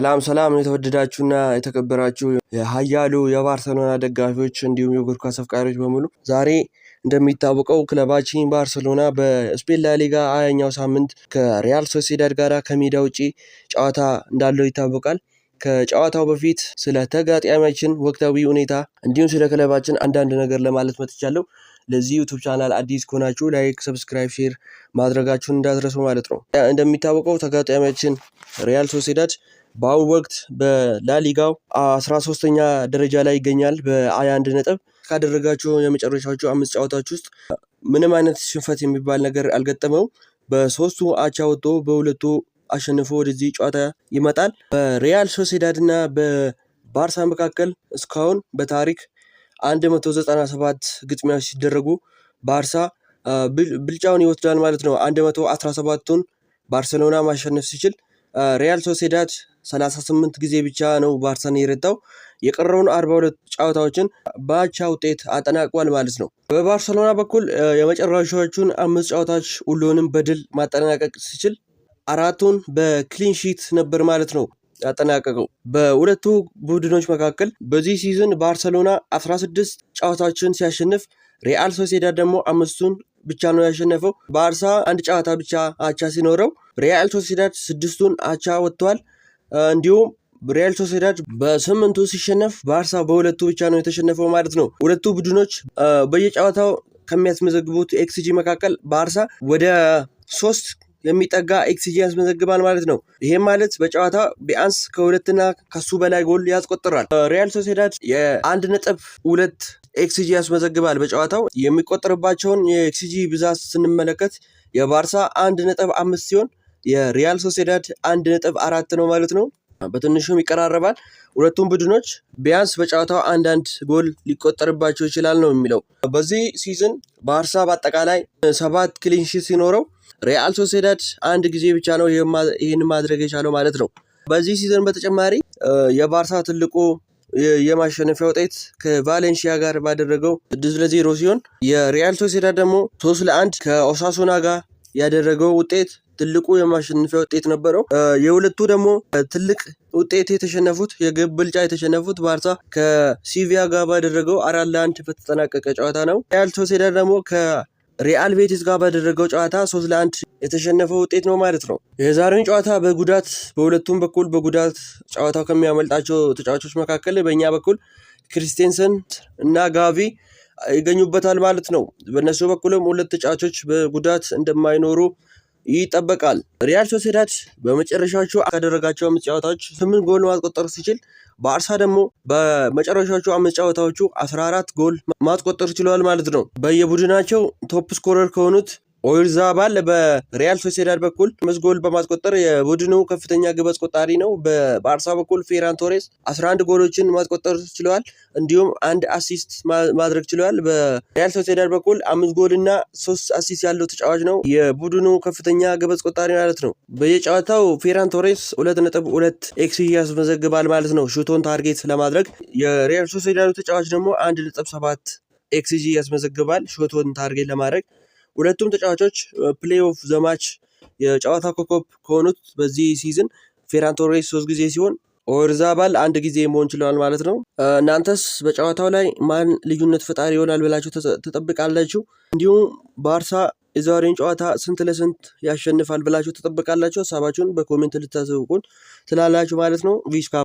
ሰላም ሰላም የተወደዳችሁና የተከበራችሁ የሀያሉ የባርሰሎና ደጋፊዎች እንዲሁም የእግር ኳስ አፍቃሪዎች በሙሉ፣ ዛሬ እንደሚታወቀው ክለባችን ባርሰሎና በስፔን ላሊጋ 20ኛው ሳምንት ከሪያል ሶሲዳድ ጋር ከሜዳ ውጪ ጨዋታ እንዳለው ይታወቃል። ከጨዋታው በፊት ስለ ተጋጣሚያችን ወቅታዊ ሁኔታ እንዲሁም ስለ ክለባችን አንዳንድ ነገር ለማለት መጥቻለሁ። ለዚህ YouTube channel አዲስ ከሆናችሁ like፣ subscribe፣ share ማድረጋችሁን እንዳትረሱ ማለት ነው። እንደሚታወቀው ተጋጣሚያችን ሪያል ሶሲዳድ በአሁኑ ወቅት በላሊጋው 13ኛ ደረጃ ላይ ይገኛል በ21 ነጥብ። ካደረጋቸው የመጨረሻዎቹ አምስት ጨዋታዎች ውስጥ ምንም አይነት ሽንፈት የሚባል ነገር አልገጠመውም። በሶስቱ አቻ ወጥቶ በሁለቱ አሸንፎ ወደዚህ ጨዋታ ይመጣል። በሪያል ሶሲዳድ እና በባርሳ መካከል እስካሁን በታሪክ 197 ግጥሚያዎች ሲደረጉ ባርሳ ብልጫውን ይወስዳል ማለት ነው። 117ቱን ባርሴሎና ማሸነፍ ሲችል ሪያል ሶሴዳድ 38 ጊዜ ብቻ ነው ባርሳን የረታው። የቀረውን 42 ጨዋታዎችን በአቻ ውጤት አጠናቋል ማለት ነው። በባርሰሎና በኩል የመጨረሻዎቹን አምስት ጨዋታዎች ሁሉንም በድል ማጠናቀቅ ሲችል አራቱን በ clean sheet ነበር ማለት ነው ያጠናቀቀው። በሁለቱ ቡድኖች መካከል በዚህ season ባርሰሎና 16 ጨዋታዎችን ሲያሸንፍ ሪያል ሶሴዳድ ደግሞ አምስቱን ብቻ ነው ያሸነፈው። ባርሳ አንድ ጨዋታ ብቻ አቻ ሲኖረው ሪያል ሶሴዳድ ስድስቱን አቻ ወጥቷል። እንዲሁም ሪያል ሶሴዳድ በስምንቱ ሲሸነፍ ባርሳ በሁለቱ ብቻ ነው የተሸነፈው ማለት ነው። ሁለቱ ቡድኖች በየጨዋታው ከሚያስመዘግቡት xG መካከል ባርሳ ወደ 3 የሚጠጋ xG ያስመዘግባል ማለት ነው። ይሄም ማለት በጨዋታ ቢያንስ ከሁለትና ከሱ በላይ ጎል ያስቆጥራል። ሪያል ሶሴዳድ የ1.2 xG ያስመዘግባል። በጨዋታው የሚቆጠርባቸውን የኤክስጂ ብዛት ስንመለከት የባርሳ 1.5 ሲሆን የሪያል ሶሴዳድ 1.4 ነው ማለት ነው። በትንሹም ይቀራረባል። ሁለቱም ቡድኖች ቢያንስ በጨዋታው አንዳንድ ጎል ሊቆጠርባቸው ይችላል ነው የሚለው። በዚህ season ባርሳ በአጠቃላይ ሰባት clean sheet ሲኖረው ሪያል ሶሴዳድ አንድ ጊዜ ብቻ ነው ይህን ማድረግ የቻለው ማለት ነው። በዚህ season በተጨማሪ የባርሳ ትልቁ የማሸነፊያ ውጤት ከቫሌንሺያ ጋር ባደረገው 6-0 ሲሆን የሪያል ሶሴዳድ ደግሞ 3-1 ከኦሳሱና ጋር ያደረገው ውጤት ትልቁ የማሸነፊያ ውጤት ነበረው። የሁለቱ ደግሞ ትልቅ ውጤት የተሸነፉት፣ የግብ ብልጫ የተሸነፉት ባርሳ ከሲቪያ ጋር ባደረገው 4-1 በተጠናቀቀ ጨዋታ ነው። ሪያል ሶሴዳድ ደግሞ ከሪያል ቤቲስ ጋር ባደረገው ጨዋታ 3-1 የተሸነፈው ውጤት ነው ማለት ነው። የዛሬውን ጨዋታ በጉዳት በሁለቱም በኩል በጉዳት ጨዋታው ከሚያመልጣቸው ተጫዋቾች መካከል በእኛ በኩል ክሪስቴንሰን እና ጋቪ ይገኙበታል ማለት ነው። በእነሱ በኩልም ሁለት ተጫዋቾች በጉዳት እንደማይኖሩ ይጠበቃል። ሪያል ሶሴዳድ በመጨረሻዎቹ ካደረጋቸው አምስት ጨዋታዎች ስምንት ጎል ማስቆጠር ሲችል ባርሳ ደግሞ በመጨረሻዎቹ አምስት ጨዋታዎቹ 14 ጎል ማስቆጠር ችሏል ማለት ነው። በየቡድናቸው top scorer ከሆኑት ኦይርዛባል በሪያል ሶሴዳድ በኩል 5 ጎል በማስቆጠር የቡድኑ ከፍተኛ ግብ አስቆጣሪ ነው። በባርሳ በኩል ፌራን ቶሬስ 11 ጎሎችን ማስቆጠር ችለዋል። እንዲሁም አንድ assist ማድረግ ችለዋል። በሪያል ሶሴዳድ በኩል አምስት ጎል እና ሶስት assist ያለው ተጫዋች ነው። የቡድኑ ከፍተኛ ግብ አስቆጣሪ ማለት ነው። በየጨዋታው ፌራን ቶሬስ 2.2 xG ያስመዘግባል ማለት ነው shot on target ለማድረግ። የሪያል ሶሴዳዱ ተጫዋች ደግሞ 1.7 xG ያስመዘግባል shot on target ለማድረግ። ሁለቱም ተጫዋቾች player of the match፣ የጨዋታ ኮከብ ከሆኑት በዚህ season ፌራን ቶሬስ ሶስት ጊዜ ሲሆን ኦርዛባል አንድ ጊዜ መሆን ችለዋል ማለት ነው። እናንተስ በጨዋታው ላይ ማን ልዩነት ፈጣሪ ይሆናል ብላችሁ ትጠብቃላችሁ? እንዲሁም ባርሳ የዛሬን ጨዋታ ስንት ለስንት ያሸንፋል ብላችሁ ትጠብቃላችሁ? ሀሳባችሁን በ comment ልታሳውቁን ትችላላችሁ ማለት ነው። ቪስካ።